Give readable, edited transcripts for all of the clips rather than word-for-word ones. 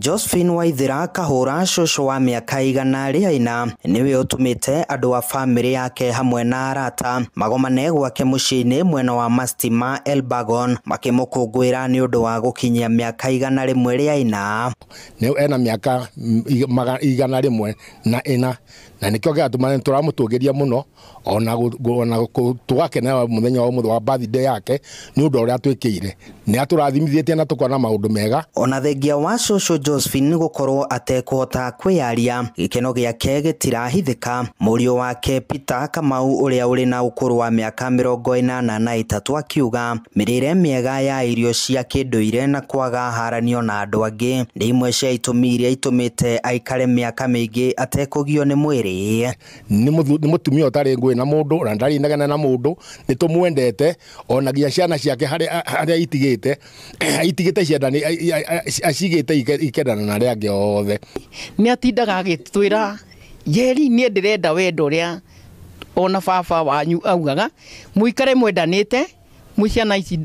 Josephine Waithera Kahũra, cũcũ wa mĩaka 104, nĩwe ũtũmĩte andũ a bamĩrĩ yake hamwe na arata magomane gwake mũciĩ-inĩ mwena wa Mastima Elbagon makĩmũkũngũĩra nĩ ũndũ wa gũkinyia mĩaka 104. Nĩ ena mĩaka 104, na nĩkĩo gĩatũma tũramũtũgĩria mũno ona tũgakenera mũthenya wa ũmũthĩ wa birthday yake nĩ ũndũ ũrĩa twĩkĩire. Nĩ atũrathimithĩtie na tũkona maũndũ mega. Ona thengia wa cũcũ Josephine gũkorwo atekũhota kwĩyaria, gĩkeno gĩake gĩtirahithĩka. Mũriũ wake Peter Kamau ũrĩa ũrĩ na ũkũrũ wa mĩaka 83 akiuga mĩrĩre mĩega ya irio cia kĩndũire na kwaga haranio na andũ angĩ nĩ imwe cia itũmi iria itũmĩte aikare mĩaka mĩingĩ atekũgio nĩ mwĩrĩ. Nĩ mũtumia ũtarĩ ngũĩ na mũndũ na ndarĩ inegene na mũndũ, nĩ tũmwendete ona nginya ciana ciake harĩa itigĩte ciana acigĩte ikendana na arĩa angĩ othe. Nĩ atindaga agĩtwĩra Njeri, niĩ ndĩrenda wendo ũrĩa ona baba wanyu augaga, mũikare mwendanĩte, mwĩ ciana ici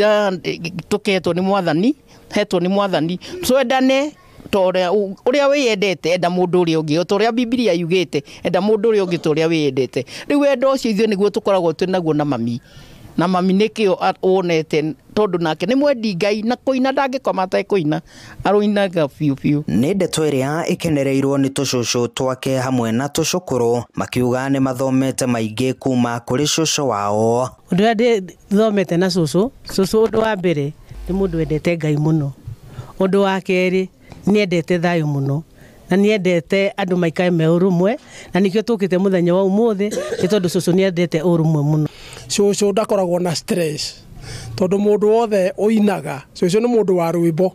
tũketwo nĩ Mwathani, hetwo nĩ Mwathani, twendane ta ũrĩa wĩyendete, enda mũndũ ũrĩa ũngĩ, o ta ũrĩa Bibilia yugĩte, enda mũndũ ũrĩa ũngĩ ta ũrĩa wĩyendete. Rĩu wendo ũcio ithuĩ nĩguo tũkoragwo twĩ naguo na mami, na mami nĩkĩo wonete, tondũ nake nĩ mwendi Ngai na kũina ndangĩkoma atekũina, aroinaga biũ biũ. Nĩ ndeto ĩrĩa ĩkenereirwo nĩ tũcũcũ twake hamwe na tũcũkũrũ, makiuga nĩ mathomete maingĩ kuma kũrĩ cũcũ wao. Ũndũ ũrĩa ndĩthomete na cũcũ, cũcũ ũndũ wa mbere nĩ mũndũ wendete Ngai mũno, ũndũ wa kerĩ nĩ endete thayũ mũno, na nĩ endete andũ maikare me ũrũmwe, na nĩkĩo tũkĩte mũthenya wa ũmũthĩ nĩ tondũ cũcũ nĩ endete ũrũmwe mũno. Cũcũ ndakoragwo na stress tondũ mũndũ wothe ũinaga, cũcũ nĩ mũndũ wa rwĩmbo,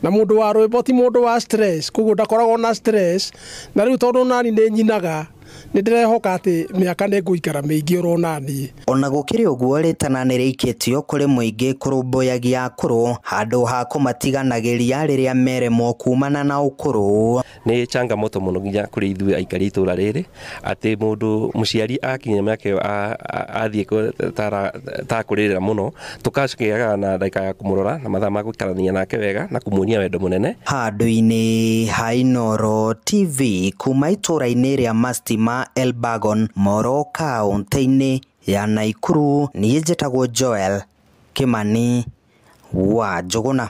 na mũndũ wa rwĩmbo ti mũndũ wa stress, koguo ndakoragwo na stress. Na rĩu tondũ nani nĩ nyinaga, nĩ ndĩrehoka atĩ mĩaka nĩ ngũikara mĩingĩ oro naniĩ. Ona gũkĩrĩ ũguo, rĩtana nĩ rĩikĩtio kũrĩ mũingĩ kũrũmbũyagia akũrũ handũ ha kũmatiganagĩria rĩrĩa meremwo kumana na ũkũrũ. Nĩ changamoto mũno nginya kũrĩ ithuĩ aikari itũra rĩrĩ, atĩ mũndũ mũciari akinya mĩaka ĩyo athiĩ takũrĩrĩra mũno, tũkagĩaga na ndagĩka ya kũmũrora na mathaa ma gũikarania nake wega na kũmuonia wendo mũnene. Handũ-inĩ ha Inooro TV kuma itũra-inĩ rĩa Mastima Elbagon, Moro, kaũntĩ-inĩ ya Naikuru, niĩ njĩtagwo Joel Kimani wa Njũgũna.